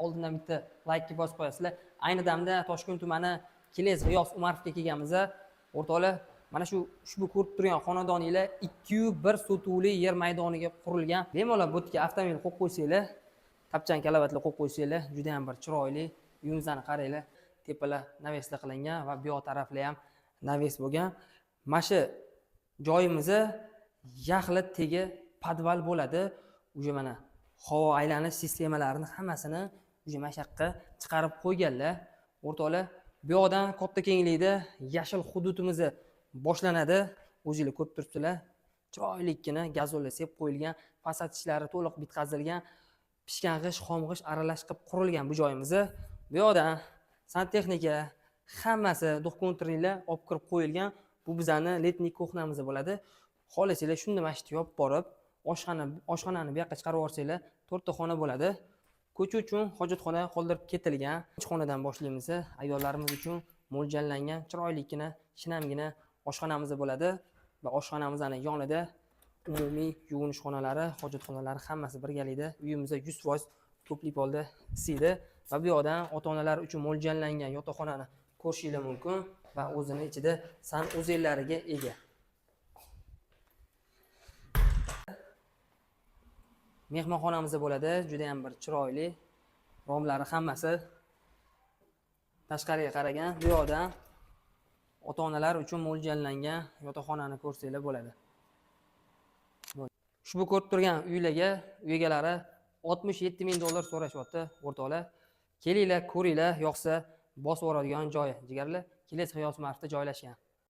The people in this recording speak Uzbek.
Oldindan bitta laykni bosib qo'yasizlar. Ayni damda Toshkent tumani Keles G'iyos Umarovga kelganmiz. O'rtoqlar, mana shu ushbu ko'rib turgan xonadoninglar 2,1 sotuvli yer maydoniga qurilgan. Bemalol bu yerga avtomobil qo'yib qo'ysanglar, tapchan kalavatlar qo'yib qo'ysanglar, juda ham bir chiroyli. Uyimizni qaranglar, tepalar навес lar qilingan va bu yoq taraflar ham навес bo'lgan. Mana shu joyimizni yaxlit tegi podval bo'ladi. Уже mana havo aylanish sistemalarini hammasini уже mana shu yoqqa chiqarib qo'yganlar. O'rtoqlar, bu yoqdan katta kenglikda yashil hududimiz boshlanadi. O'zinglar ko'rib turibsizlar. Chiroylikkina gazonlar sepib qo'yilgan, fasad ishlari to'liq bitkazilgan, pishgan g'isht, xom g'isht aralash qilib qurilgan bu joyimiz. Bu yoqdan santexnika hammasi двухконтурный lar olib kirib qo'yilgan. Bu bizani летний кухня miz bo'ladi. Xohlasanglar shunda mana shu yerga olib borib, oshxonani bu yoqqa chiqarib yuborsanglar, to'rtta xona bo'ladi. Ko'cha uchun hojatxona qoldirib ketilgan. Birinchi xonadan boshlaymiz. Ayollarimiz uchun mo'ljallangan chiroylikkina, shinamgina oshxonamiz bo'ladi va oshxonamizni yonida umumiy yuvinish xonalari, hojatxonalari hammasi birgalikda. Uyimizda 100% тёплый пол da isiydi va bu yoqdan ota-onalar uchun mo'ljallangan yotoqxonani ko'rishinglar mumkin va o'zini ichida санузел lariga ega. Mehmonxonamiz bo'ladi, juda ham bir chiroyli. Romlari hammasi tashqariga qaragan. Bu yoqdan ota-onalar uchun mo'ljallangan yotoqxonani ko'rsanglar bo'ladi. Ushbu ko'rib turgan uylarga uy egalari 67 ming dollar so'rashyapti, o'rtoqlar. Kelinglar, ko'ringlar, yoqsa bosib yuboradigan joyi, jigarlar. Keles G'iyos Umarovda joylashgan.